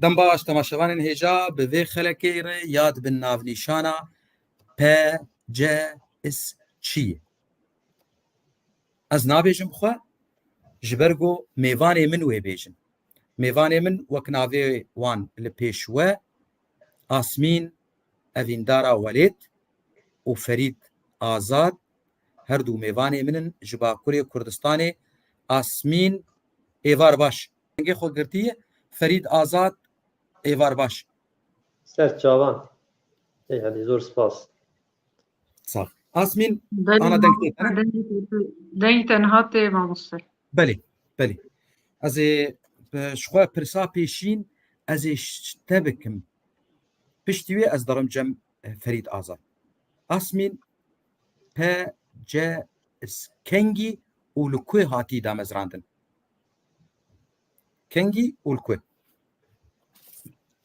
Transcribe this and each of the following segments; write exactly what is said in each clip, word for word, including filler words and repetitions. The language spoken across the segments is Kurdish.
Dem baş temaşevanên hêja, bi vê xelekê re ya dibin navnîşana P C S çi ye? Ez nabêjim xwe, ji ber ku mêvanê min wê bêjin. Mêvanê min wek navê wan li pêş we, Asmîn Evîndara Welêt û Ferîd Azad, her du mêvanê min in ji Bakurê Kurdistanê. Asmîn, êvar baş. Dengê xwe girtiye, Ferîd Azad, êvar baş. Ser çavan. Ey, hadi zor spas. Sağ ol. Asmîn, ana deng tê te ne? Deng te nihat tê, mamoste. Belê, belê. Ez ê, e, ji xwe pirsa pêşîn, ez ê ş-, te bikim. Piştî wê ez derim cem, e, Ferîd Azad. Asmîn, P C S kengî û li ku hatî damezrandin? Kengî û li ku?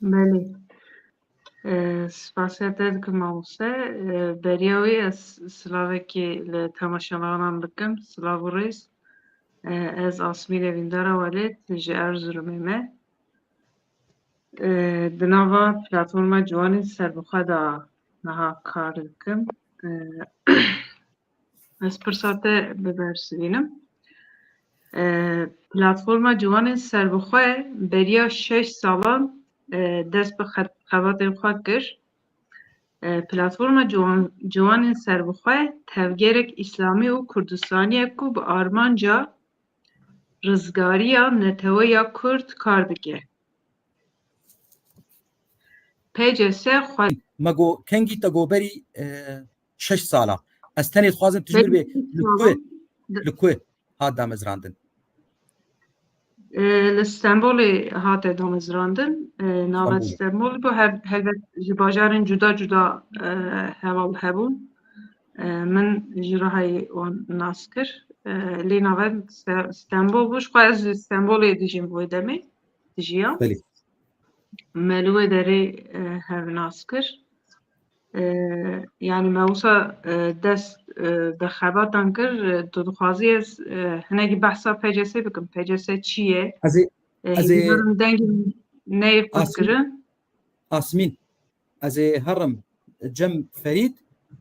Belê. E, spasiya te dikim mamoste. E, beriya wê ez silavekî li temaşevanan bikim. Silav û rêz. E, ez Asmîn Evîndara Welêt ji Erzurumê me. E, di nava platforma ciwanên serbixwe de niha kar dikim. E, Ez pirsa te bibersivînim. E, Platforma Ciwanên Serbixwe beriya şeş salan, e, dest bi xe-, xebatên xwe kir. E, Platforma Ciwan-, Ciwanên Serbixwe tevgerek îslamî û Kurdistanî ye ku bi armanca rizgariya neteweya Kurd kar dike. P C S xwe Me got, kengî te got berî, e, şeş sala. Ez tenê dixwazim tu ji min bê, li ku, li ku hat damezrandin? E, li Stenbolê hate damezrandin. E, navend Stenbolê. Stenbolê bû. Her, helbet ji bajarên cuda cuda, e, heval hebûn. E, min ji Rihayê wan nas kir. E, lê navend Ste-, Stenbol bû. Ji xwe ez li Stenbolê dijîm wê demê. Dijiya. Belê. Me li wê derê, e, hev nas kir. E, yanî me wisa, e, dest, e, bi xebatan kir. E, tu dixwazî ez, e, hinekî behsa P C S bikim. P C S çi ye? Ez ê, E, ez ê hêvîdarim dengê neyê qut Asmîn, kirin. Asmîn, ez ê herim cem Ferîd,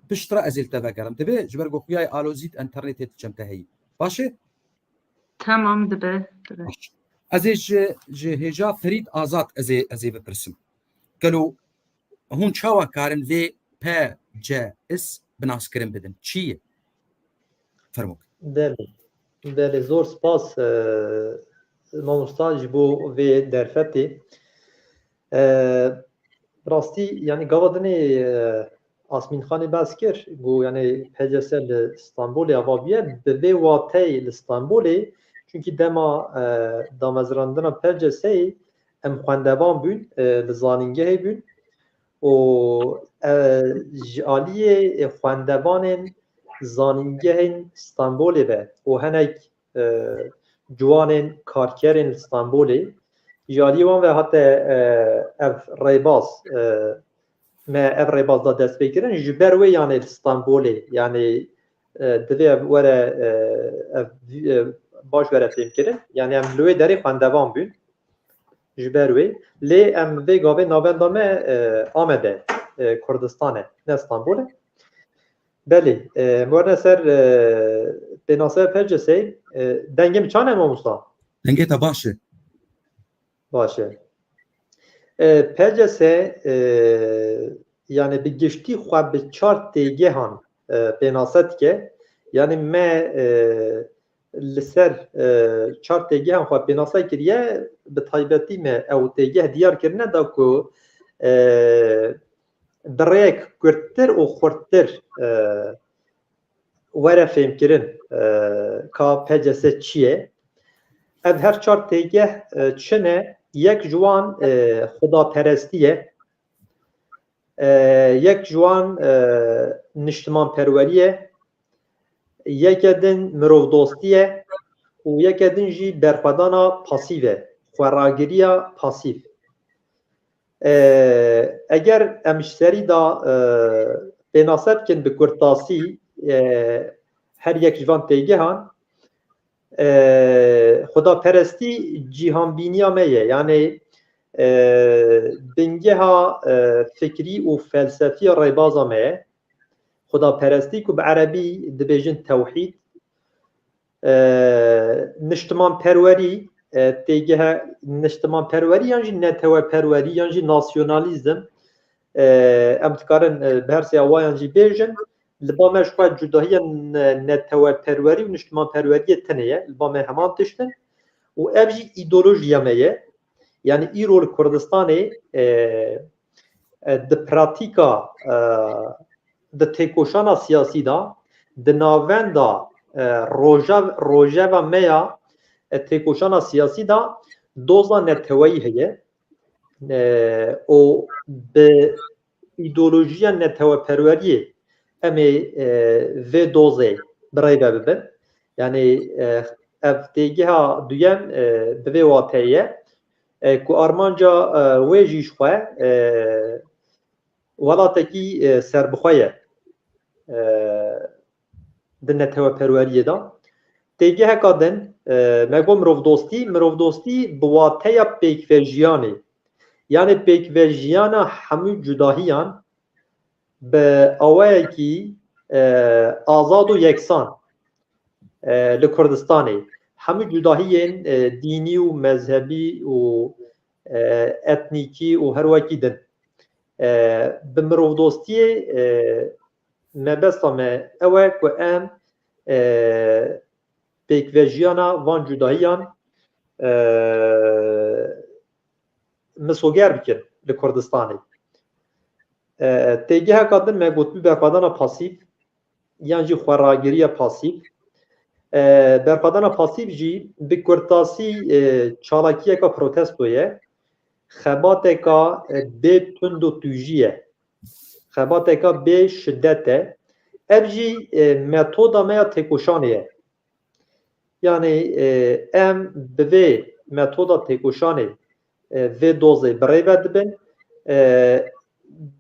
piştre ez ê li te vegerim. Dibe, ji ber ku xuyayê alozî di enternetê di cem te heyî. Baş e? Tamam, dibe, dibe. Baş. Ez ê ji, ji hêja Ferîd Azad ez ê, ez ê bipirsim. Gelo hûn çawa karin vê P C S bi naskirin bidin? Çi ye? Fermo. Belê. Belê, zor spas, e, mamosta, ji bo vê derfetê. E, rastî, yanî gava dinê, e, Asmîn Xanê behs kir, got, yanî P C S li Stenbolê ava bûye, bi vê wateyê li Stenbolê, çunkî dema, e, damezrandina P C S'ê em xwendevan bûn, e, li zanîngehê bûn û, e, ji aliyê, e, xwendevanên zanîngehên Stenbolê ve û hinek, e, ciwanên karkerên li Stenbolê ji aliyê wan ve hate, e, ev rêbaz, e, me ev rêbaz da destpêkirin. Ji ber wê yanê li Stenbolê, yanê, e, divê ev were, e, ev, e, baş were fêmkirin. Yanê em li wê derê xwendevan bûn. Ji ber wê. Lê em vê gavê navenda me, e, Amed e, e, Kurdistan e, ne Stenbol e. Belê, e, em werine ser, e, pênaseya P C S'ê, e, dengê min çawa ne mamosta? Dengê te baş e. Baş e. E, P C S, e, yanî bi giştî xwe bi çar têgehan, e, pênase dike. Yanî me, e, li ser, e, çar têgehan xwe pênase kiriye, bi taybetî me ew têgeh diyar kirine da ku, e, bi rêyek kurttir û xurttir, e, were fêmkirin, e, ka P C S çi ye. Ev her çar têgeh, e, çi ne? Yek ji wan, e, xudaperestî ye. E, yek ji wan, e, niştimanperwerî ye. Yeke din mirovdostî ye û yeke din jî berxwedana pasîv e, xweragiriya pasîv. E, eger em ji serî de, e, pênase bikin bi kurtasî, e, her yek ji van têgehan, e, xudaperestî cîhanbîniya me ye. Yanî, e, bingeha, e, fikrî û felsefî ya rêbaza me ye. Xudaperestî ku bi erebî dibêjin tewhîd, e, niştimanperwerî, e, têgeha niştimanperwerî yan jî neteweperwerî yan jî nasyonalîzm, e, em dikarin, e, bi her sê awayan jî bêjin. Li ba me ji xwe cudahiya ne-, neteweperwerî û niştimanperweriyê tune ye. Li ba me heman tişt in. Û ev jî îdeolojiya me ye. Yanî îro li Kurdistanê, e, e, di pratîka, e, di têkoşana siyasî de, di navenda, e, roja-, rojeva me ya, e, têkoşana siyasî de doza neteweyî heye. E, û bi îdeolojiya neteweperweriyê em ê, e, vê dozê bi rê ve bibin. Yanî, e, ev têgeha duyem, e, bi vê wateyê ye, e, ku armanca, e, wê jî ji xwe, e, welatekî, e, serbixwe ye, e, di neteweperweriyê de. Têgeheka din, e, me got mirovdostî, mirovdostî bi wateya pêkvejiyanê. Yanî pêkvejiyana hemû cudahiyan bi awayekî, e, azad û yeksan, e, li Kurdistanê. Hemû cudahiyên, e, dînî û mezhebî û, e, etnîkî û her wekî din. E, bi mirovdostiyê, e, mebesta me ew e ku em, e, pêkvejiyana van cudahiyan, e, misoger bikin li Kurdistanê. E, têgeheka din me gotibû berxwedana pasîv yan jî xweragiriya pasîv. E, berxwedana pasîv jî bi kurtasî, e, çalakiyeka protesto ye. Xebateka, e, bê tund û tûjî ye. Xebateka bê şidet e. Ev jî, e, metoda me ya têkoşanê ye. Yanî, e, em bi vê metoda têkoşanê, e, vê dozê bi rê ve dibin. E,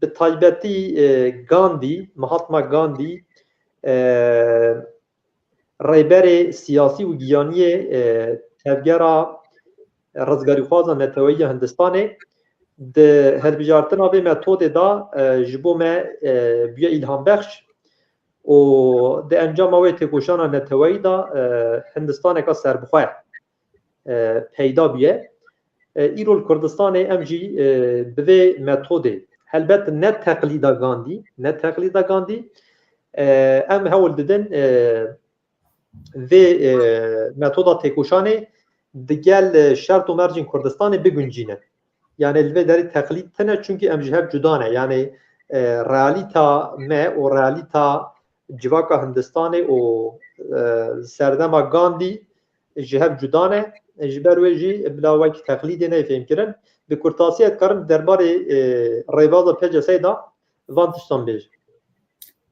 bi taybetî, e, Gandî, Mahatma Gandî, e, rêberê siyasî û giyaniyê, e, tevgera rizgarîxwaza neteweyî ya Hindistanê, di hilbijartina vê metodê de, e, ji bo me, e, bûye îlhambexş û di encama wê têkoşana neteweyî de, e, Hindistaneka serbixwe, e, peyda bûye. E, îro li Kurdistanê em jî, e, bi vê metodê, helbet ne teqlîda Gandî, ne teqlîda Gandî, e, em hewl didin, e, vê, e, metoda têkoşanê digel, e, şert û mercên Kurdistanê biguncînin. Yanî li vê derê teqlîd tune, çunkî em ji hev cuda ne. Yanî, e, realîta me û realîta civaka Hindistanê û, e, serdema Gandî ji hev cuda ne. Ji ber wê jî bila wek teqlîdê neyê fêhmkirin. Bi kurtasî ez dikarim derbarê, e, rêbaza P C S'ê de van tiştan bêjim.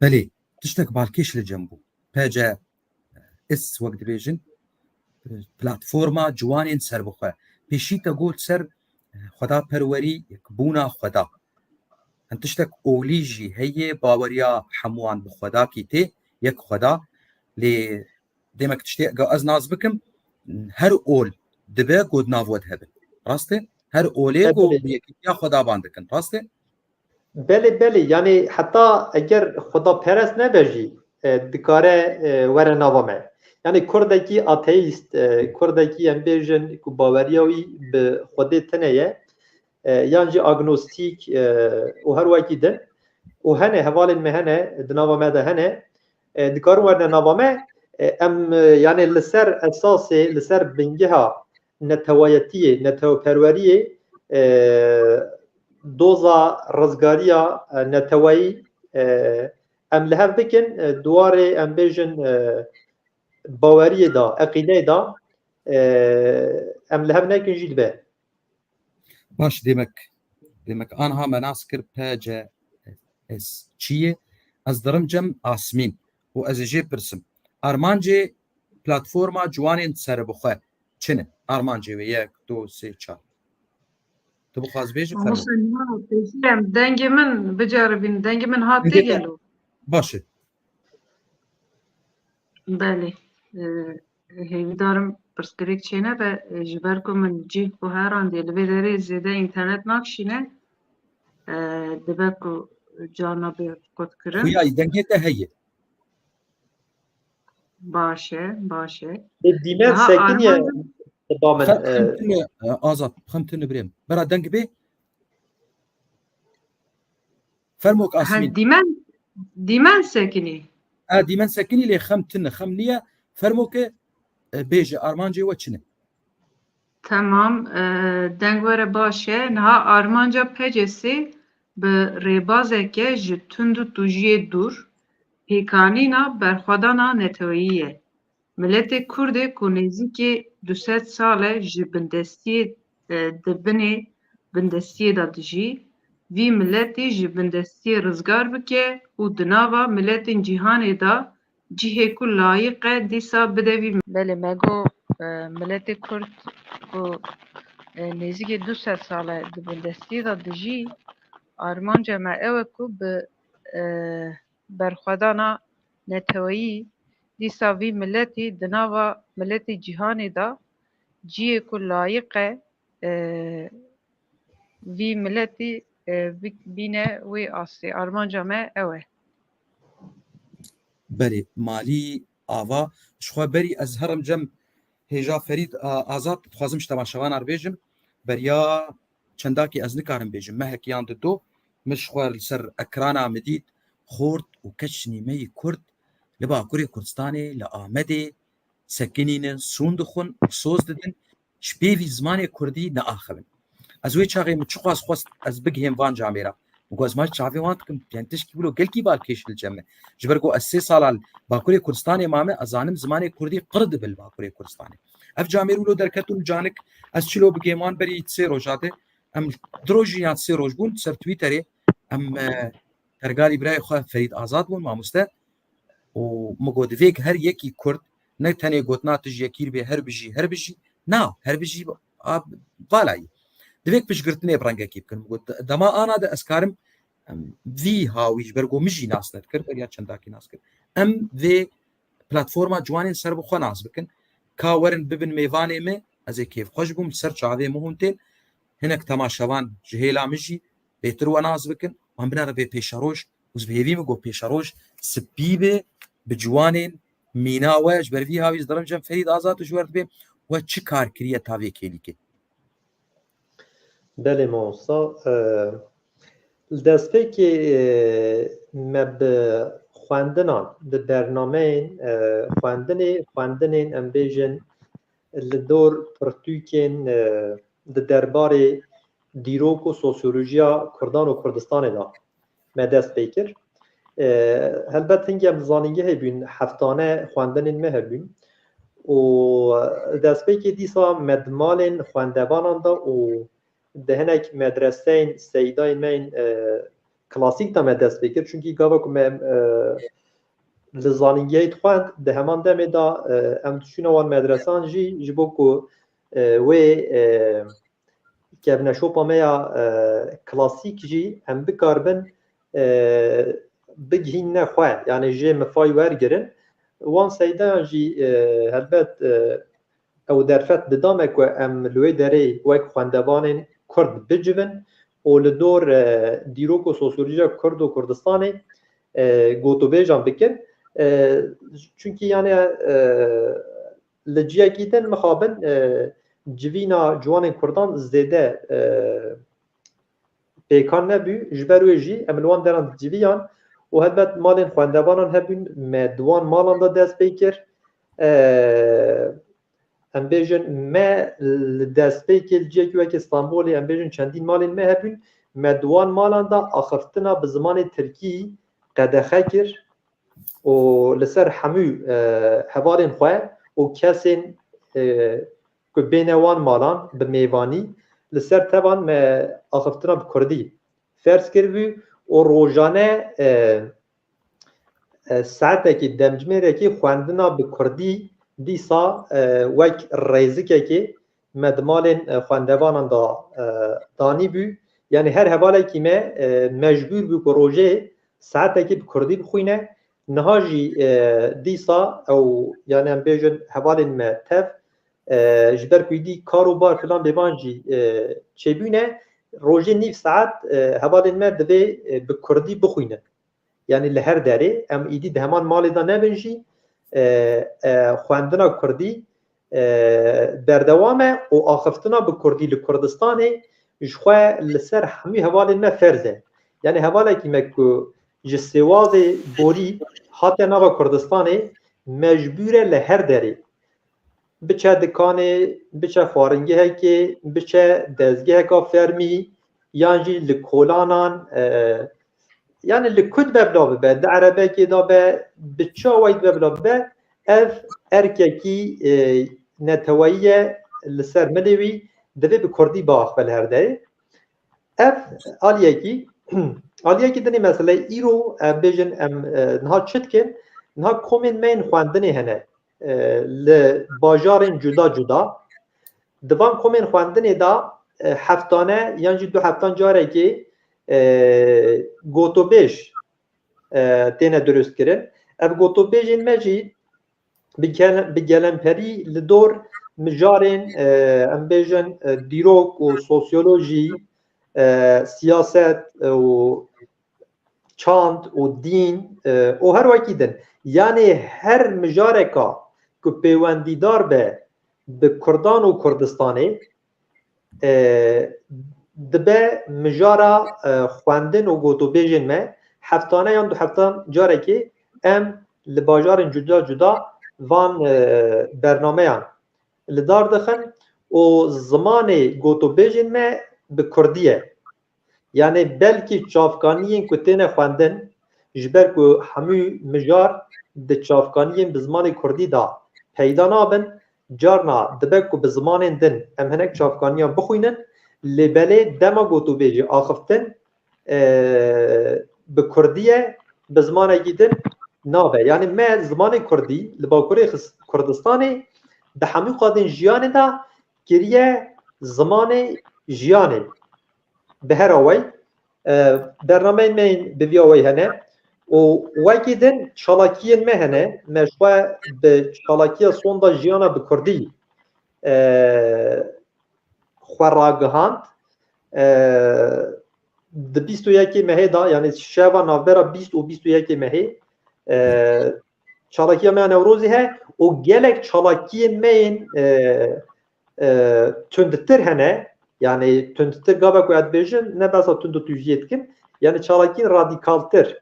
Belê, tiştek balkêş li cem bû. P C S, wek dibêjin, platforma ciwanên serbixwe. Pêşî te got ser, e, xwedaperwerî, yekbûna xweda. Hin tiştek olî jî heye, baweriya hemûwan bi xwedakî tê, yek xweda. Lê demek tiştê ega ez nas bikim, her ol dibe ku di nav we de hebin. Rast e? Her olê ku bi yekîtiya xwedaban dikin. Rast e? Belê, belê. Yanî heta eger xwedaperest nebe jî, e, dikare, e, were nava me. Yanî kurdekî ateîst, e, kurdekî em bêjin ku baweriya wî bi Xwedê tune ye, e, yan jî agnostîk, e, û her wekî din. Û hene, hevalên me hene, di nava me de hene. E, dikarin werne nava me, e, em, e, yanî li ser esasê, li ser bingeha netewayetiyê, neteweperweriyê, e, doza rizgariya, e, neteweyî, e, em li hev bikin, e, di warê em bêjin, e, baweriyê de, eqîdeyê de, e, em li hev nekin jî dibe. Baş, demek, demek anha me nas kir P C S çi ye? Ez dirim cem Asmîn û ez ê jê pirsim. Armancê platforma ciwanên serbixwe çi ne? Armancê wê yek, du, sê, çar. Tu bixwaz bêjî, fermo. Mamoste Niha, pêşî em dengê min biceribîn. Dengê min hat tê gelo? Baş e. Belê. Ee, hêvîdarim pirsgirêk çênebe, e, ji ber ku min cîh xwe herandê li vê derê zêde înternet nakişîne, e, dibe ku carna bê qutkirin. Xuya dengê te heye. Baş e, baş e. Ê, dîmen Niha sekiniye Arman ba min, Xem, e, xem tune, e, Azad, xem tune birêm. Bera deng bê. Fermo ki Asmîn. Dîmen, dîmen sekinî. E, dîmen sekinî lê xem tune, xem niye. Fermo ki, e, bêje, armancê we çi ne? Temam, e, deng were baş e. Niha armanca P C Sê bi rêbazeke ji tund û tûjiyê dûr, pêkanîna berxwedana neteweyî ye. Miletê Kurd ê ku nêzîkî du sed sal e ji bindestiyê, e, di binê bindestiyê de dijî, vî miletî ji bindestiyê rizgar bike û di nava miletên cîhanê de cihê ku layiq e dîsa bide vî. Belê, me got, e, miletê Kurd ku, e, nêzîkî du sed sal e di bindestiyê de dijî, armanca me ew e ku bi, e, berxwedana neteweyî, dîsa vî miletî di nava miletê cîhanê de cihê ku layiq e, e, vî miletî, e, bik-, bîne wê astê. Armanca me ew e. Belê, malî ava. Ji xwe berî ez herim cem hêja Ferîd, a, Azad, dixwazim ji temaşevanan re bêjim. Beriya çendakî ez nikarim bêjim. Mehek yan dido, min ji xwe li ser ekrana min dît, xort û keç nîmeyî Kurd li Bakurê Kurdistanê, li Amedê sekinînin, sûn dixwin û soz didin. Ji pêvî zimanê kurdî neaxivin. Ez wê çaxê min çiqas xwest ez bigihêm van camêra. Min got, ez ma çavê wan dikim, yani tişkî wilo gelkî balkêş li cem me. Ji ber ku ez sê sala li Bakurê Kurdistanê mame, ez zanim zimanê kurdî qir dibe li Bakurê Kurdistanê. Ev camêr wilo derketin û canik, ez çilo bigihêm wan berî sê roja de, em du roj yan sê roj bûn, ser Twitterê, em, e, pergalî birayê xwe Ferîd Azad bûn, mamoste, û min got, divê her yekî Kurd ne tenê gotina tu ji yekî re bê, her bijî, her bijî. Na, her bijî, a, vala yî. Divê piştgirtinê bi rengekî bikin. Min got, dema ana de ez karim, em, vî hawî ji ber ku min jî nas nedikir, beriya çendakî nas kir. Em vê platforma ciwanên ser bi xwe nas bikin. Ka werin bibin mêvanê me, ez ê kêfxweş bûm, li ser çavê min hûn tên. Hinek temaşevan ji hêla min jî bêtir we nas bikin, wan binere vê pêşeroj û ez bi hêvî min got pêşeroj spî be, bi ciwanên mîna we, ji ber vî hawî ez dirim cem Ferîd Azad û ji we re dibêm we çi kar kiriye ta vê kêlîkê? Belê mamosta, e, li destpêkê, e, me bi xwendinan, bi bernameyên, e, xwendinê, xwendinên em bêjin li dor pirtûkên, e, di derbarê dîrok û sosyolojiya Kurdan û Kurdistanê de me dest pê kir. E, helbet hingê em li zanîngehê bûn, heftane xwendinên me hebûn û destpêkê dîsa me di malên xwendevanan de û di hinek medreseyên seydayên me yên, e, klasîk de me dest pê kir. Çunkî gava ku me, e, li zanîngehê dixwend, di heman demê de, e, em diçûne wan medresan jî ji bo ku, e, wê, e, kevneşopa me ya, e, klasîk jî em bikaribin, e, bigihînine xwe, yanî jê mifay wergirin. Wan seydayan jî, e, helbet, e, ew derfet dida me ku em li wê derê wek xwendevanên Kurd bicivin û li dor, e, dîrok û sosyolojiya Kurd û Kurdistanê, e, gotûbêjan bikin. E, çunkî yani, e, li ciyekî din mixabin, e, civîna ciwanên Kurdan zêde, e, pêkan nebû. Ji ber wê jî em li wan deran diciviyan û helbet malên xwendevanan hebûn, me di wan malan de dest pê kir. E, em bêjin me li destpêkê li ciyekî wekî Stenbolê, em bêjin çendîn malên me hebûn, me di wan malan de axiftina bi zimanê tirkî qedexe kir û li ser hemû, e, hevalên xwe û kesên, e, ku bêne wan malan bi mêvanî, li ser tevan me axiftina bi kurdî ferz kiribû û rojane, e, e, saetekî, demcimêrekî xwendina bi kurdî dîsa, e, wek rêzikekê me di malên, e, xwendevanan de, e, danîbû. Yani her hevalekî me, e, mecbûr bû ku rojê saetekî bi kurdî bixwîne. Niha jî, e, dîsa ew, yani em bêjin hevalên me tev, E, ji ber ku êdî kar û bar filan bêvan jî, e, çêbûne, rojê nîv saet, e, hevalên me divê, e, bi kurdî bixwînin. Yanî li her derê, em êdî di heman malê de nebin jî, e, e, xwendina kurdî, e, berdewam e û axiftina bi kurdî li Kurdistanê ji xwe li ser hemû hevalên me ferz e. Yanî hevalekî me ku ji sêwazê borî hate nava Kurdistanê, mecbûr e li her derê biçe dikanê, biçe xwaringehekê, biçe dezgeheka fermî, yan jî li kolanan, e, yanî li ku dibe bila bibe, di erebekê de be, bi çi awayî dibe bila bibe, ev erkekî, e, neteweyî ye, li ser milê wî divê bi kurdî biaxive li her derê. Ev aliyekî, aliyekî dinê mesele îro, em bêjin, em, e, niha çi dikin? Niha komên me yên xwendinê hene, e, li bajarên cuda cuda. Di van komên xwendinê de, e, heftane yan jî du heftan carekê, e, gotobêj, e, têne dirust kirin. Ev gotobêjên me jî bi gel-, bi gelemperî li dor mijarên, e, em bêjin, e, dîrok û sosyolojî, e, siyaset, e, û çand û dîn, e, û her wekî din. Yanê her mijareka ku pêwendîdar be bi Kurdan û Kurdistanê, e, dibe mijara, e, xwendin û gotûbêjên me, heftane yan du heftan carekê em li bajarên cuda cuda van, e, bernameyan li dar dixin û zimanê gotûbêjên me bi kurdî ye. Yanî belkî çavkaniyên ku têne xwendin, ji ber ku hemû mijar di çavkaniyên bi zimanê kurdî de peyda nabin, carna dibe ku bi zimanên din em hinek çavkaniyan bixwînin, lê belê dema gotûbêjî axiftin, e, bi kurdî ye, bi zimanekî din nabe. Yanî me zimanê kurdî li Bakurê Xis-, Kurdistanê di hemû qadên jiyanê de kiriye zimanê jiyanê. Bi her awayî, e, bernameyên me yên bi vî awayî hene û wekî din çalakiyên me hene. Me ji xwe bi çalakiya Sonda Jiyana bi Kurdî, e, xwe ragihand. E, di bîst û yekê mehê de, yanî şeva navbera bîst û bîst û yekê mehê, e, çalakiya me ya Newrozê he û gelek çalakiyên me yên, e, e, tundtir hene. Yanî tundtir gava ku ez dibêjim, ne behsa tund û tûjiyê dikim. Yanî çalakiyên radîkaltir,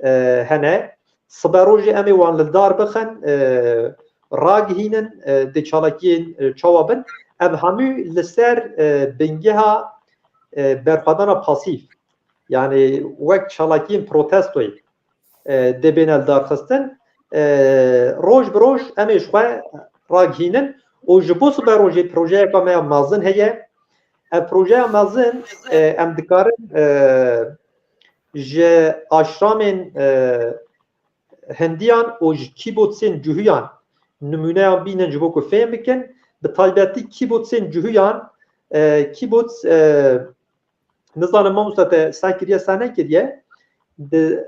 e, hene. Siberojê em ê wan li dar bixin, e, ragihînin, e, dê çalakiyên, e, çawa bin. Ev hemû li ser, e, bingeha, e, berxwedana pasîf, yanî wek çalakiyên protestoyê, e, dê bêne lidarxistin. E, roj bi roj em ê ji xwe ragihînin û ji bo siberojê projeyeka me ya mezin heye. Ev projeya mezin, e, em dikarin, e, ji aşramên, e, hindiyan û ji kîbotsên cuhiyan nimûneyan bînin ji bo ku fêm bikin. Bi taybetî kîbotsên cuhiyan, e, kîbots, e, nizanim mamoste te seh kiriye, seh nekiriye, di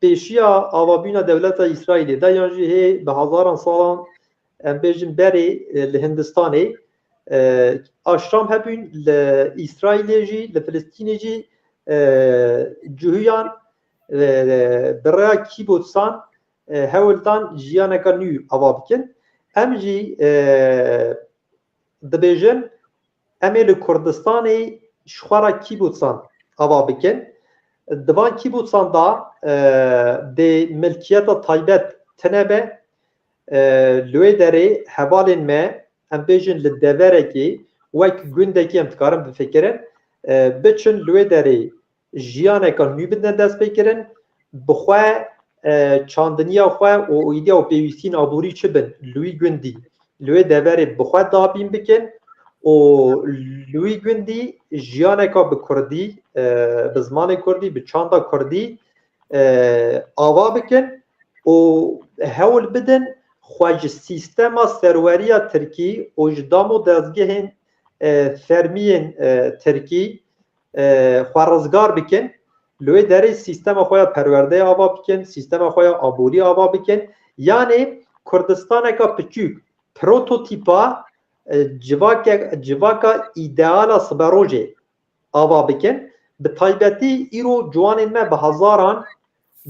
pêşiya avabûna dewleta Îsraîlê de yan jî hê bi hezaran salan, em bêjin, berê, e, li Hindistanê, e, aşram hebûn, li Îsraîlê jî, li Filistînê jî, e, cuhiyan, e, bi rêya kîbotsan, e, hewl dan jiyaneka nû ava bikin. Em jî, e, dibêjin, em ê li Kurdistanê ji xwe re kîbotsan ava bikin. Di van kîbotsan de, e, dê milkiyeta taybet tine be. E, li wê derê hevalên me, em bêjin li deverekê, wek gundekî em dikarin bifikirin, e, biçin li wê derê jiyaneka nû bidine destpêkirin, bi xwe, e, çandiniya xwe û îdiya û pêwîstiyên aborî çi bin, li wî gundî, li wê deverê bi xwe dabîn bikin û li wî gundî jiyaneka bi kurdî, e, bi zimanê kurdî, bi çanda kurdî, e, ava bikin û hewl bidin xwe ji sîstema serweriya tirkî û ji dam û dezgehên, e, fermiyên, e, tirkî, e, xwe rizgar bikin, li wê derê sîstema xwe ya perwerdeyê ava bikin, sîstema xwe ya aborî ava bikin. Yanê Kurdistaneka piçûk, prototîpa, e, civake, civaka îdeala siberojê ava bikin. Bi taybetî îro ciwanên me bi hezaran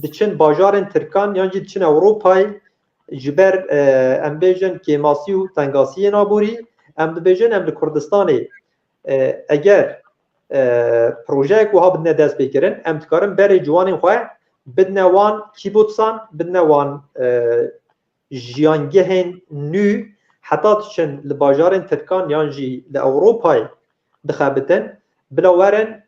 diçin bajarên Tirkan yan jî diçin Ewropayê ji ber, e, em bêjin kêmasî û tengasiyên aborî. Em dibêjin em li Kurdistanê, e, eger, e, projeyek wiha bidine destpêkirin, em dikarin berê ciwanên xwe bidine wan kîbotsan, bidine wan, e, jiyangehên nû, heta diçin li bajarên Tirkan yan jî li Ewropayê dixebitin, bila werin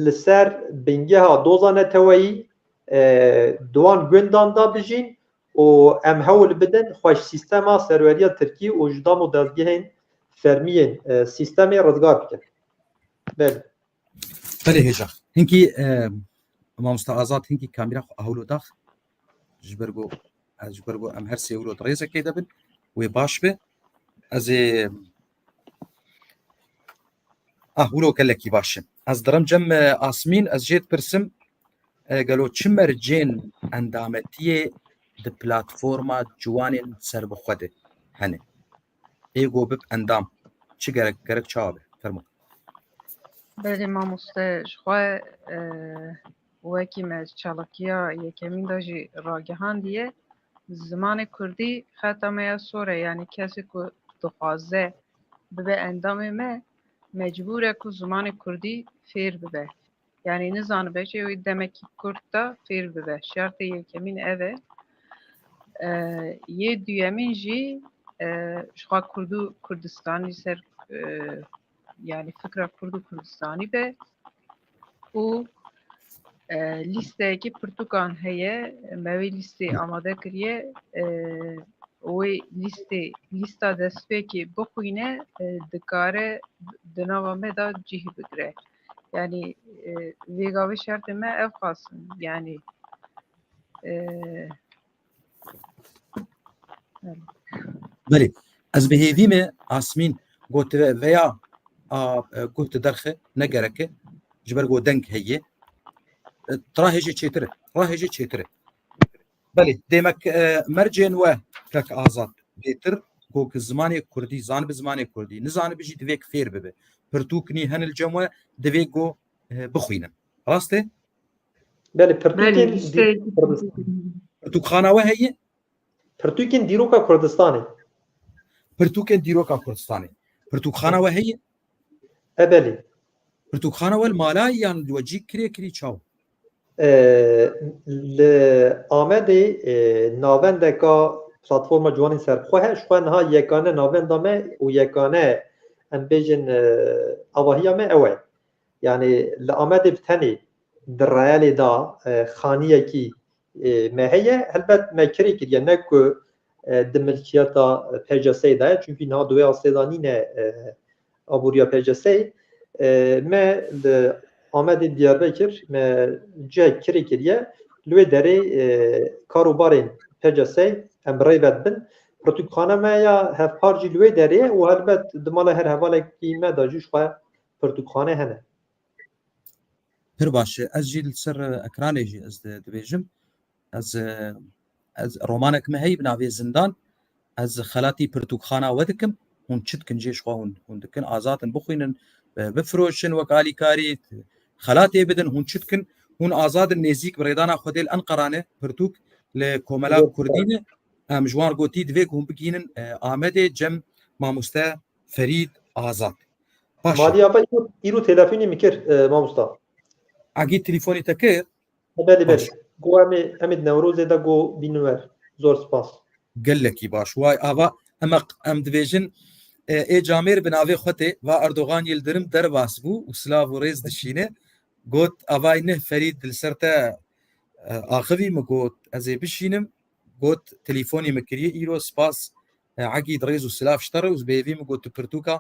li ser bingeha doza neteweyî, e, di wan gundan de bijîn û em hewl bidin xwe ji sîstema serweriya Tirkî û ji dam û dezgehên fermiyên, e, sîstemê rizgar bikin. Belê. Belê hêja. Hinkî, e, mamosta Azad, hinkî kamîra xwe ahûlo dax. Ji ber ku, ez ji ber ku em her sê wilo di rêzekê de bin, wê baş be. Ez ê, ah, wilo gelekî baş e. Ez dirim cem, e, Asmîn, ez jê dipirsim, e, gelo çi mercên endametiyê di platforma ciwanên serbixwe de hene? Ê ku bib endam, çi gerek, gerek çawa be? Fermo. Belê mamoste, ji xwe, e, wekî me ji çalakiya yekemîn de jî ragihandiye, zimanê kurdî xeta me ya sor e, yanî kesê ku dixwaze bibe endamê me, mecbûr e ku zimanê kurdî fêr bibe. Yanî nizanibe jî wê demekî kurt de fêr bibe. Şertê yekemîn ev e. E, yê duyemîn jî, e, ji xwe Kurd û Kurdistanî ser, e, yanî fikra Kurd û Kurdistanî be û, e, lîsteyekî pirtûkan heye, me wê lîstê amade kiriye, e, wê lîstê, lîsta destpêkê bixwîne, e, dikare di nava me de cih bigire. Yanî, e, vêga vê şertê me ev qas in. Yanî, e, Belê. Ez bi hêvî me, Asmîn, got ve-, veya a, e, guh tu derxe, ne gerek e, ji ber ku deng heye. E, rahê jê çêtir e. Rahê jê çêtir e. Belê, demek, e, mercên we kek Azad bêtir, ku ki zimanê kurdî, zanibi zimanê kurdî, nizanibi jî divê ki fêr bibe. Pirtûk nî hen li cem we, divê ku, e, bixwînin. Rast e? Belê, pirtûkên Belê, lîsteyekî dî-, Pirtûkxana we heye? Pirtûkên dîroka Kurdistanê. Pirtûkên dîroka Kurdistanê. Pirtûkxana we heye? E, belê. Pirtûkxana we li malayî yan li we cî kirê kirî çawa? E, li Amedê, e, navendeka Platforma Ciwanên Serbixwe he, ji xwe niha yekane navenda me û yekane, em bêjin, e, avahiya me ew e. Yanî li Amedê bi tenê di reyelê de, e, xaniyekî, e, me heye. Helbet me kirê kiriye, ne ku, e, di milkiyeta P C S'ê de ye. Çunkî niha di wê astê de nîne, e, aboriya P C S'ê. E, me li Amedê Diyarbekir, me cihek kirê kiriye. Li wê derê, e, kar û barên P C S'ê em bi rê ve dibin. Pirtûkxane me ya hevpar jî li wê derê ye û helbet di mala her hevalekî me de jî ji xwe pirtûkxane hene. Pir baş e. Ez jî li ser ekranê jî ez di-, dibêjim. Ez, e, ez romanek me heye bi navê Zindan. Ez xelatî pirtûkxana we dikim. Hûn çi dikin jê ji xwe hûn, hûn dikin. Azad in bixwînin, e, bifiroşin wek alîkarî, xelatê bidin, hûn çi dikin. Hûn azad in nêzîk bi rêdana Xwedê li Enqera ne, pirtûk li Komela Kurdî ne. Em ji wan gotî divê ku hûn bigihînin, e, Amedê cem mamoste Ferîd Azad. Baş e. Malî ava îro, îro telefonî min kir, e, mamosta. Agî telefonî te kir? Belê, belê. Baş. Go em ê, em ê di Newrozê de go bînin wer. Zor spas. Gelekî baş. Way ava em, em dibêjin, e, ê camêr bi navê xwe tê, va Erdogan Yildirim derbas bû û silav û rêz dişîne. Got, avay neh Ferîd, li ser te, e, axivî, min got, ez ê bişînim. Got, telefonî min kiriye îro, spas. E, Egîd, rêz û silav ji te re û bi hêvî min got tu pirtûka,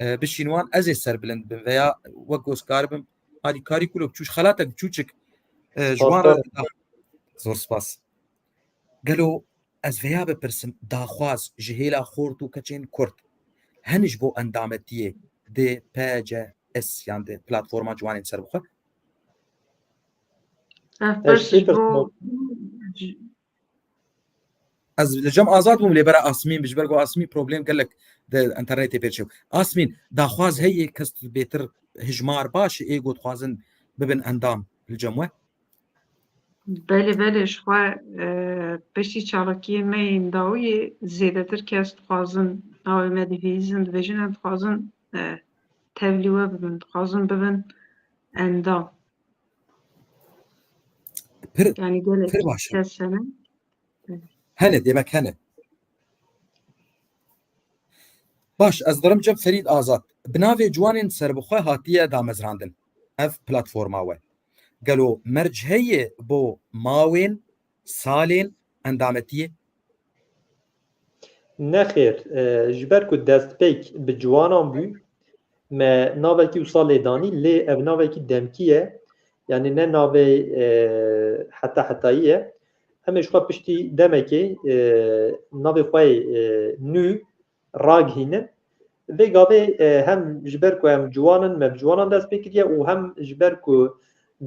e, bişîn wan, ez ê serbilind bim veya wek ku ez karibim alîkarî ku li biçûk, xelatek biçûçik, e, ji wan re. Zor spas. Gelo ez veya bipirsim, daxwaz ji hêla xort û keçên Kurd hene ji bo endametiyê di P C S yan di Platforma Ciwanên Serbixwe? Ev pirs ji bo Ez li cem Azad bûm, lê bera Asmîn, ji ber ku Asmîn problem gelek di internetê pêçew. Asmîn, daxwaz heye kes bêtir hijmar baş ê got dixwazin bibin endam li cem we? Belê, belê, ji xwe, e, piştî çalakiyê me yên dawiyê zêdetir kes dixwazin navê me dihîzin, dibêjin em dixwazin, e, tevlî we bibin, dixwazin bibin endam. Pir, Yani gelek pir baş. Kes hene. Hene, demek hene. Baş, ez dirim cem Ferîd Azad. Bi navê Ciwanên Serbixwe hatiye damezrandin ev platforma we. Gelo merc heye bo mawên, salên endametiyê? Nexêr, e, ji ber ku destpêk bi ciwanan bû, me navekî wisa lê danî, lê ev navekî demkî ye, yanî ne navê, e, heta hetayî ye. Em ê ji xwe piştî demekê, e, navê xwe yê, e, nû ragihînin. Vê gavê, e, hem ji ber ku em ciwan in, me bi ciwanan dest pê kiriye û hem ji ber ku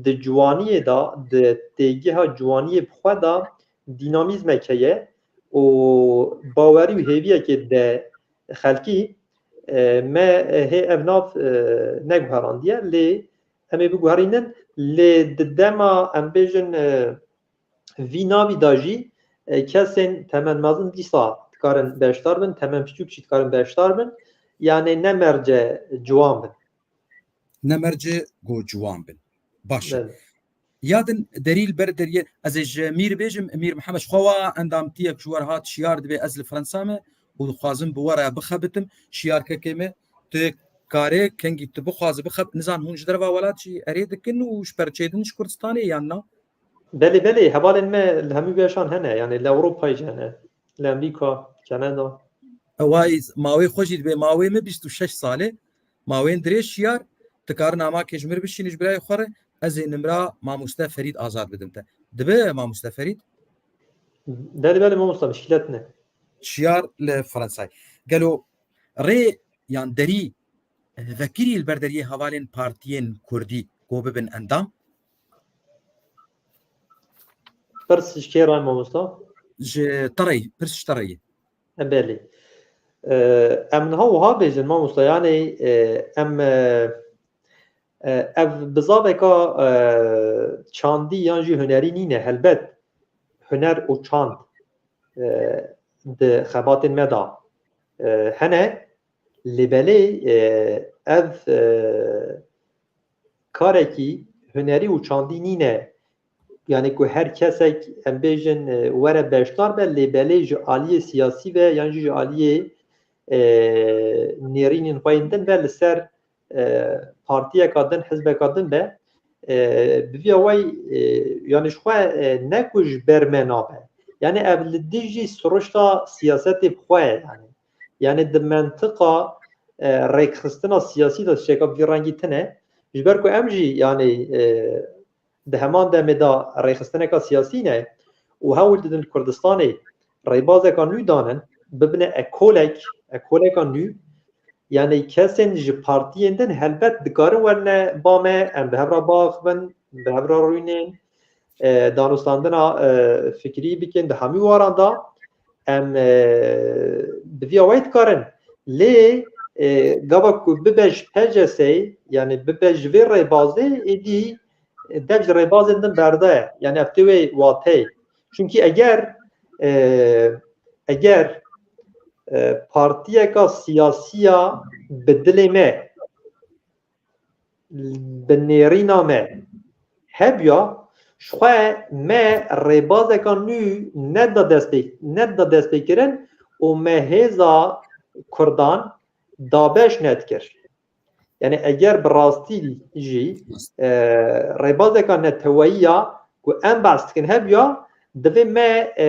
di ciwaniyê de, di têgeha ciwaniyê bi xwe de dînamîzmek heye û bawerî û hêviyekê de xelkî, e, me hê ev nav, e, neguherandiye, lê em ê biguherînin, lê di dema em bêjin, e, vî navî de jî, e, kesên temen mezin dîsa dikarin beşdar bin, temen piçûk jî dikarin beşdar bin, yanê ne merce ciwan bin. Ne merce go ciwan bin. Baş e. Belê. Ya din derî li ber deriyê, ez ê ji Mîr bêjim, Mîr Mihemed, ji xwe wa endamtiyek ji we re hat şiyar dibe ez li Fransa me û dixwazim bi we re bixebitim, şiyarkekê me, tu karê kengî tu bixwazi bixeb-, nizan hûn ji derva welat jî erê dikin û ji perçê din ji Kurdistanê yan na? Belê, belê, hevalên me li hemû beşan hene, yanî li Ewropayê jî hene, li Amerîka, Kanada. Eway mawê xwe jî dibe, mawê me bîst û şeş sal e, mawên dirêj şiyar, tu kar namakê ji mir bişînî ji birayê xwe re, ez ê nimra mamoste Ferîd Azad bidim te. Dibe mamoste Ferîd? Belê, belê mamosta, mişkîlet ne. Şiyar li Fransayê. Gelo rê yan derî, e, vekirî li ber deriyê hevalên partiyên kurdî ku bibin endam? Pirs ji kê re mamosta? Ji te re yî, pirs ji te re yî. E, belê. E, em niha wiha bêjin mamosta, yanî, e, em, e, e, ev bizaveka, e, çandî yan jî hunerî nîne, helbet huner û çand, e, di xebatên me de, e, hene, lê belê, e, ev, e, karekî hunerî û çandî nîne, yanî ku her kesek em bêjin, e, were beşdar be, lê belê ji aliyê siyasî ve yan jî ji aliyê, e, nêrînên xwe yên din be li ser, e, partiyeka din, hizbeka din be, e, bi vî awayî, e, yanî ji xwe, e, ne ku ji ber me nabe. Yanî ev li dijî siruşta siyasetê bi xwe ye, yanî. Yanî di mentiqa, e, rêkxistina siyasî de tişteka bi vî rengî tune. Ji ber ku em jî, yanî, e, di heman demê de rêxistineka siyasî ne û hewl didin li Kurdistanê rêbazeka nû danin, bibine ekolek, ekoleka nû, yanî kesên ji partiyên din helbet dikarin werine ba me, em bi hev re biaxivin, bi hev re rûnên, e, danûstandina, e, fikrî bikin di hemû waran de. Em, e, bi vî awayî dikarin. Lê, e, gava ku bibe ji P C S'ê, yanî bibe ji vê rêbazê, êdî, e, dev ji rêbazên din berdaye. Yanî ev tê wê wateyê. Çunkî eger, e, eger, e, partiyeka siyasiya bi dilê me, bi nêrîna me hebiya, ji xwe me rêbazeka nû nedida destpê, nedida destpêkirin û me hêza Kurdan dabeş nedikir. Yanî eger bi rastî jî, e, rêbazeka neteweyî ya ku em behs dikin hebiya, divê me, e,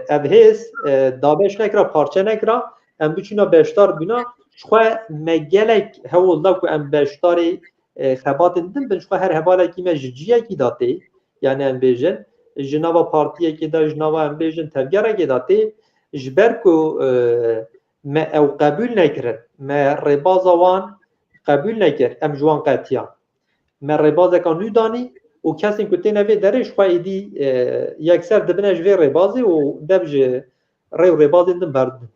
ev hêz, e, dabeş nekira, parçe nekira, em biçûna beşdar bûna. Ji xwe me gelek hewl da ku em beşdarê, e, xebatên din bin. Ji xwe her hevalekî me ji ciyekî de tê, yanî em bêjin, ji nava partiyekê de, ji nava em bêjin tevgerekê de tê, ji ber ku, e, me ew qebûl nekirin, me rêbaza wan qebûl nekir, em ji wan qetiyan. Me rêbazeka nû danî û kesên ku têne vê derê ji xwe êdî, e, yekser dibine ji vê rêbazê û dev ji rê û rêbazên din berdibin.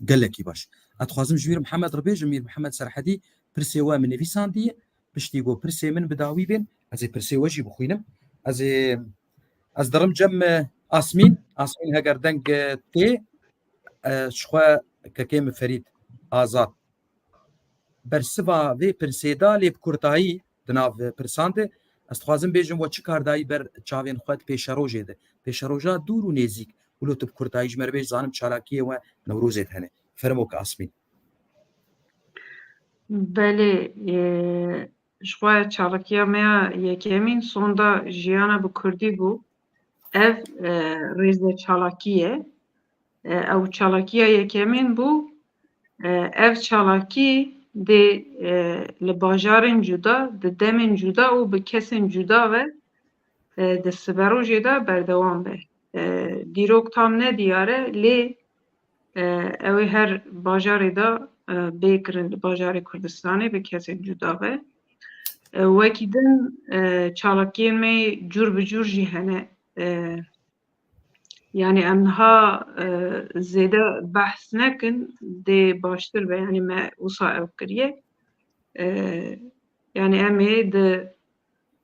Gelekî baş. Ez dixwazim ji Mîr Mihemed re bêjim, Mîr Mihemed Serhedî pirsê we min nivîsandiye, piştî ku pirsê min bi dawî bên, ez ê pirsê we jî bixwînim. Ez ê, ez dirim cem, e, Asmîn, Asmîn heger deng, e, tê, e, ji xwe kekê min Ferîd Azad bersiva vê pirsê da, lê bi kurtayî di nav pirsan de. Ez dixwazim bêjim, we çi kar dayî ber çavên xwe di pêşerojê de? Pêşeroja dûr û nêzîk, wilo tu bi kurtayî ji me re bêj, zanim çalakiyê we Newrozê de hene. Fermo ki Asmîn. Belê, e, ji xwe çalakiya me ya yekemîn sonda jiyana bi kurdî bû. Ev, e, rêze çalakî ye. E, ew çalakiya yekemîn bû. E, ev çalakî dê, e, li bajarên cuda, di demên cuda û bi kesên cuda ve, e, di siberojê de berdewam be. E, dîrok tam ne diyar e, lê, e, ew ê her bajarê de, e, bê kirin, li bajarê Kurdistanê bi kesên cuda ve. E, wekî din, e, çalakiyên me cûr bi cûr jî hene. E, yani em niha, e, zêde behs nekin, dê baştir be. Yani me wisa ew kiriye. E, yani em ê di,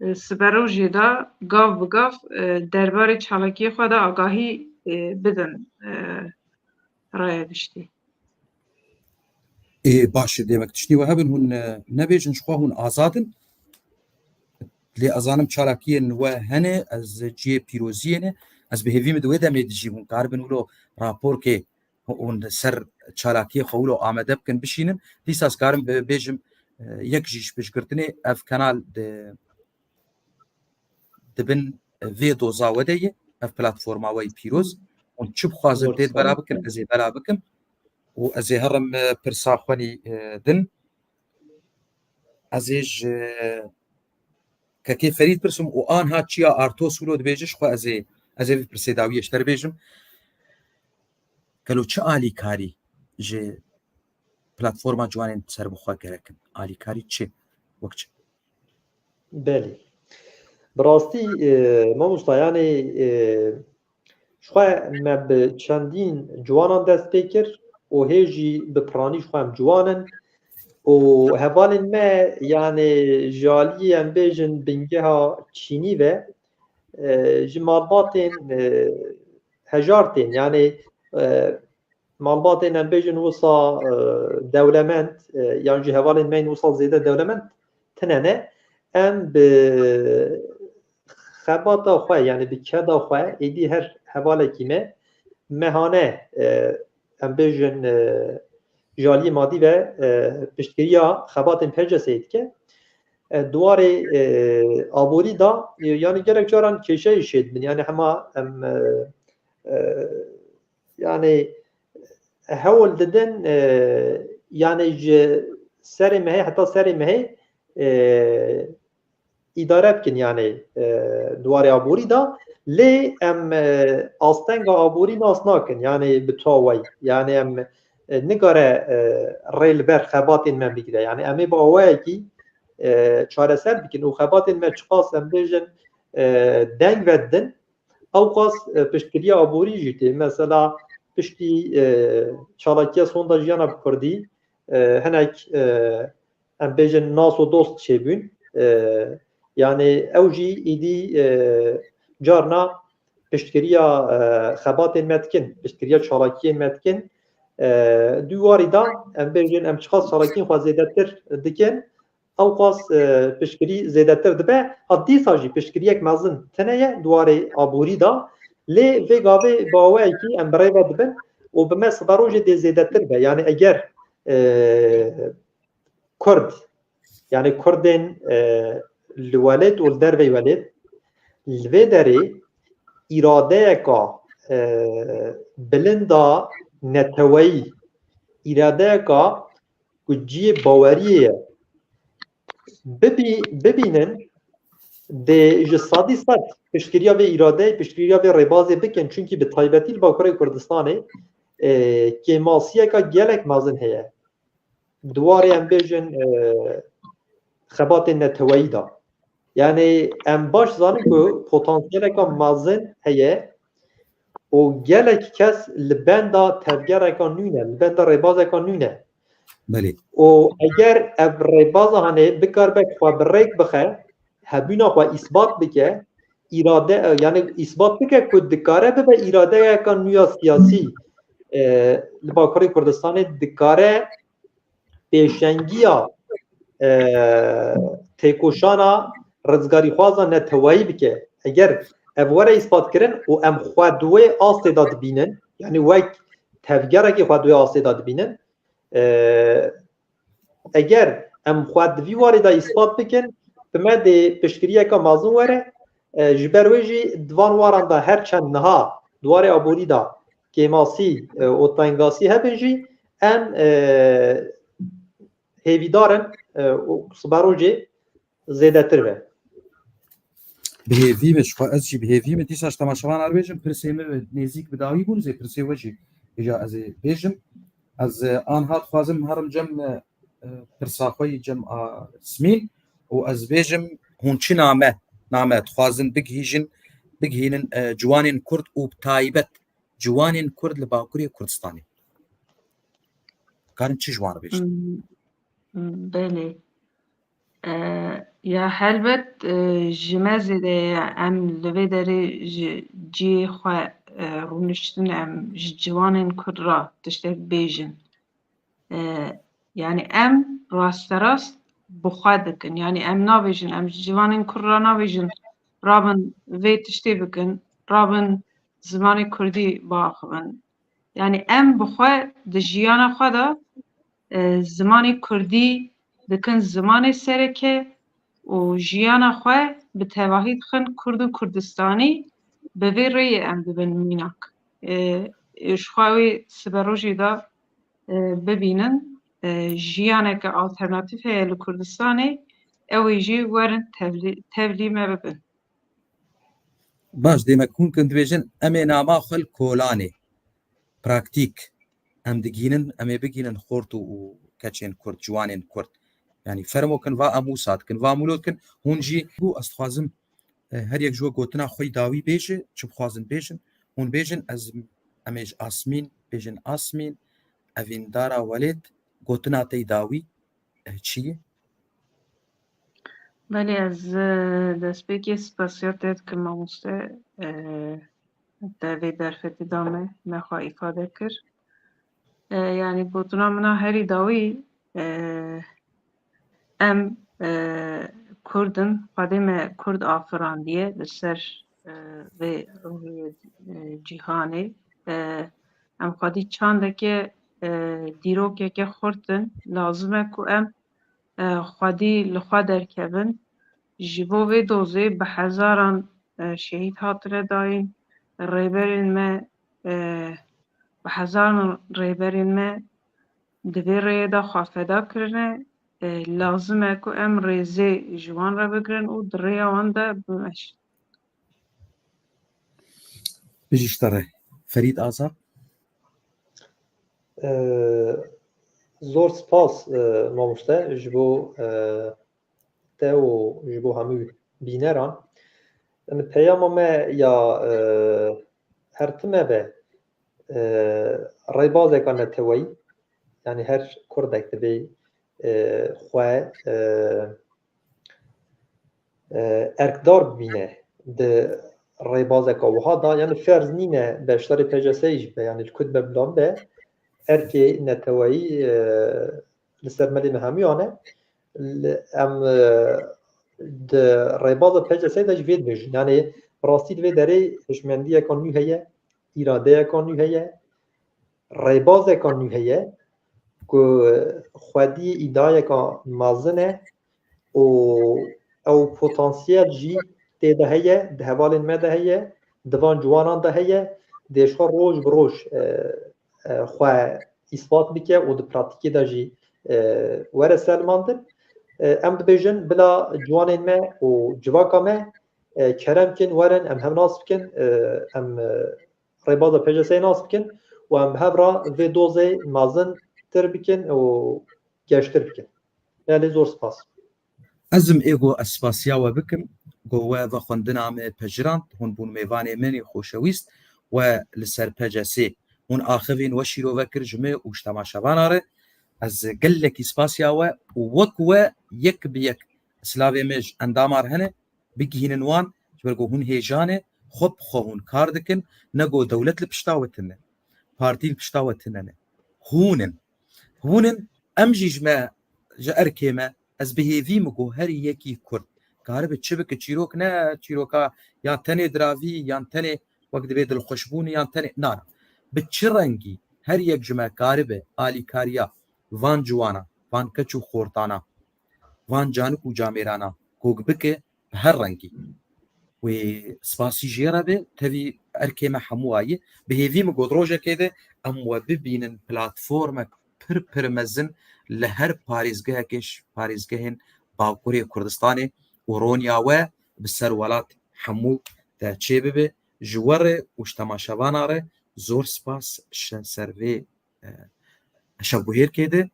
e, siberojê de gav bi gav, e, derbarê çalakiyê xwe de agahî, e, bidin, e, raya giştî. Ê, baş e, demek tiştî we hebin, hûn, e, nebêjin, ji xwe hûn azad in. Lê ez zanim çalakiyên we hene, ez cihê pîroziyê ne. Ez bi hêvî min di wê demê dijîm, hûn karibin wilo raporkê hûn ser çalakiyê xwe wilo amade bikin, bişînin. Dîsa ez karim bi-, bêjim, e, yek jî ji piştgirtinê ev kanal di, di bin vê doza we de ye, ev platforma we yê pîroz. Hûn çi bixwazin tê bela bikin, ez ê bela bikim. Û ez ê herim, e, pirsa xwenî, e, din. Ez ê ji Kekê Ferîd pirsim û anha çiya Artos wilo dibêje, ji xwe ez ê, ez ê vê pirsê dawiyê ji te re bêjim. Gelo çi alîkarî ji platforma ciwanên serbixwe gerek in? Alîkarî çi? Wek çi? Belê. Bi rastî, e, mamosta, yanî, e, ji xwe me bi çendîn ciwanan dest pê kir û hê jî bi piranî ji xwe em ciwan in û hevalên me, yanî ji aliyê em bêjin bingeha çînî ve, e, ji malbatên, e, hejar tên, yanî, e, malbatên em bêjin wisa, e, dewlemend, e, yan jî hevalên me yên wisa zêde dewlemend tine ne. Em bi xebata xwe, yanî bi keda xwe, êdî her hevalekî me mehane, e, em bêjin, e, ji aliyê madî ve, e, piştgiriya xebatên P C S'ê dike. E, di warê, e, aborî da, e, yanî gelek caran kêşeyê şêdibin. Yanî hema em, e, e, yanî hewl didin, e, yanî ji serê mehê heta serê mehê, e, îdare bikin, yanî, e, di warê aborî da, lê em, e, astenga aborî nas nakin, yanî bi tawayî, yanî em, e, nigare, e, rê li ber xebatên me bigire, yanî em ê bi awayekî, e, çareser bikin û xebatên me çiqas em bêjin, e, deng vedidin, ewqas, e, piştgiriya aborî jî tê. Mesela piştî, e, çalakiya sonda jiyana bi kurdî, e, hinek, e, em bêjin nas û dost çêbûn. E, yanî ew jî îdî, e, carna piştgiriya, e, xebatên me dikin, piştgiriya çalakiyên me dikin. E, di warî da em bêjin em çiqas çalakiyên xwe zêdetir dikin, ewqas, e, piştgirî zêdetir dibe. Ha dîsa jî piştgiriyek mezin tine ye di warê aborî da. Lê vê gavê bi awayekî em bi rê ve dibin û bi me siberojê dê zêdetir be. Yanî eger, e, Kurd, yanî Kurdên, e, li welêt û li derveyî welêt, li vê derê îradeyeka, e, bilind a neteweyî, îradeyeka ku cihê baweriyê ye, bibî-, bibînin, dê ji sedî sed piştgiriya vê îradeyê, piştgiriya vê rêbazê bikin, çunkî bi taybetî li Bakurê Kurdistanê, e, kêmasiyeka gelek mezin heye. Di warê em bêjin, e, xebatên neteweyî de. Yanî em baş zanin ku potansiyeleka mezin heye û gelek kes li benda tevgereka nû ne, li benda rêbazeka nû ne. Belê. Û eger ev rêbaza hanê bikaribe xwe bi rêk bixe, hebûna xwe îsbat bike, îrade, yani îsbat bike ku dikare bibe îradeyeka nû ya siyasî, e, li Bakurê Kurdistanê dikare pêşengiya, e, têkoşana rizgarîxwaza neteweyî bike. Eger ev were îsbatkirin û em xwe di wê astê de dibînin, yani wek tevgerekê xwe di wê astê de dibînin, e, eger em xwe di vî warê de îsbat bikin, bi me dê piştgiriyeke mezin were. E, ji ber wê jî di van waran de her çend niha di warê aborî de kêmasî, e, û tengasî hebin jî, em, e, hêvîdar in, e, û siberojê zêdetir be. Bi hêvî me, ji xwe ez jî bi hêvî me. Dîsa ji temaşevan re bêjim, pirsê me nêzîk bi dawî bûn, zê pirsê we jî hêja ez ê bêjim. Ez, e, anha dixwazim herim cem, e, e, pirsa xwe yî cem a Smîn û ez bêjim, hûn çi name, name dixwazin bigihîjin, bigihînin, e, ciwanên Kurd û bi taybet ciwanên Kurd li Bakurê Kurdistanê? Karin çi ji wan re bêjin? Hmm, hmm, belê. E, ya helbet, e, ji me zêde ye, em li vê derê ji cihê xwe, e, rûniştin, em ji ciwanên Kurd re tiştek bêjin. E, yani em rasterast bi xwe dikin. Yani em nabêjin, em ji ciwanên Kurd re nabêjin, rabin vê tiştê bikin, rabin zimanê Kurdî biaxivin. Yani em bi xwe di jiyana xwe de, e, zimanê Kurdî dikin zimanê sereke û jiyana xwe bi tevahî dixin Kurd û Kurdistanî, bi vê rêyê em dibin mînak. E, e, ji xwe wê siberojê de, e, bibînin, e, jiyaneke alternatîf heye li Kurdistanê, ew ê jî werin tevlî-, tevlî me bibin. Baş, demek hûn kin dibêjin, em ê nama xwe li kolanê, praktîk, em digihînin, em ê bigihînin xort û, û keçên Kurd, ciwanên Kurd. Yani fermo kin va em wisa dikin, va mûlo dikin, hûn jî, û ez dixwazim, e, her yek ji we gotina xwe yî dawî bêje, çi bixwazin bêjin, hûn bêjin, ez, em ê ji Asmîn, bêjin Asmîn, evîndara Welêt, gotina te yî dawî, e, çi ye? Belê, ez, e, destpêkê spasiya te dikim mamoste, e, te vê derfetê da me, me xwe îfade kir. E, yani gotina min a herî dawî, e, em, e, Kurd in, Xwedê me Kurd afirandiye li ser, e, vê rûyê, e, cîhanê. E, em xwedî çandeke, e, dîrokeke xurt in. Lazim e ku em, e, xwedî li xwe derkevin. Ji bo vê dozê bi hezaran, e, şehîd hatine dayîn. Rêberên me, e, bi hezaran rêberên me di vê rêyê de xwe feda kirine. E, lazim e ku em rêzê ji wan re bigirin û di rêya wan de bimeşin. Bijî ji te re. Ferîd Azad. E, zor spas, e, mamoste, ji bo, e, te û ji bo hemû bîneran. Em peyama me ya, e, her tim e be, e, rêbazeka neteweyî, yani her Kurdek divê, e, xwe, e, e, erkdar bibîne di rêbazeka wiha de, yani ferz nîne beşdarê P C S'ê jî be, yani li ku dibe bila be, erkê neteweyî, e, li ser me lê me hemûyan e. Li, em, e, di rêbaza P C S'ê de jî vê dibêjin. Yani bi rastî di vê derê hişmendiyeka nû heye, îradeyeka nû heye, rêbazeka nû heye ku xwedî îdayeka mezin e û ew potansiyel jî tê de heye, di hevalên me de heye, di van ciwanan de heye, dê ji xwe roj bi roj, e, e, xwe îspat bike û di pratîkê de jî, e, were selimandin. E, em dibêjin bila ciwanên me û civaka me, e, kerem kin, werin, em hev nas bikin, e, em, e, rêbaza P C S'ê nas bikin û em bi hev re vê dozê mezin tir bikin û geştir bikin. Belê, zor spas. Ez im ê go ez spasiya we bikim, go we vexwendina me pejirand, hûn bûn mêvanê min ê xoşewîst we li ser P C Sê. Hûn axivên we şîrove kir ji me û ji temaşevana re. Ez gelekî spasiya we û wek we yek bi yek silavê me ji endamar hene, bigihînin wan, ji ber ku hûn hêja ne, xwe bi xwe hûn kar dikin, ne ku dewlet li pişta we tune, partî li pişta we tune ne. Hûn in. Hûn in, em jî ji me, ji erkê me, ez bi hêvî me ku her yekî Kurd karibe çi bike, çîrok ne çîroka ya tenê diravî yan tenê wek divê dilxweşbûnê yan tenê, na, na. Bi çi rengî her yek ji me karibe alîkariya van ciwana, van keç û xortana, van canik û camêrana kok bike bi her rengî. Wê spasî jê re be, tevî erkê me hemû ayî. Bi hêvî me got rojekê de em we bibînin platformek pir pir mezin li her parêzgehekê ji parêzgehên Bakurê Kurdistanê û roniya we bi ser welat hemû te çêbibe. Ji we re û ji temaşevana re zor spas ji ser vê, e, şevguhêrkê de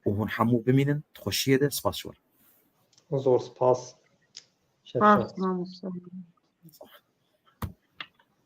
û hûn hemû bimînin di xweşiyê de. Spas ji we re. Zor spas. Şevşev. Spas mamoste.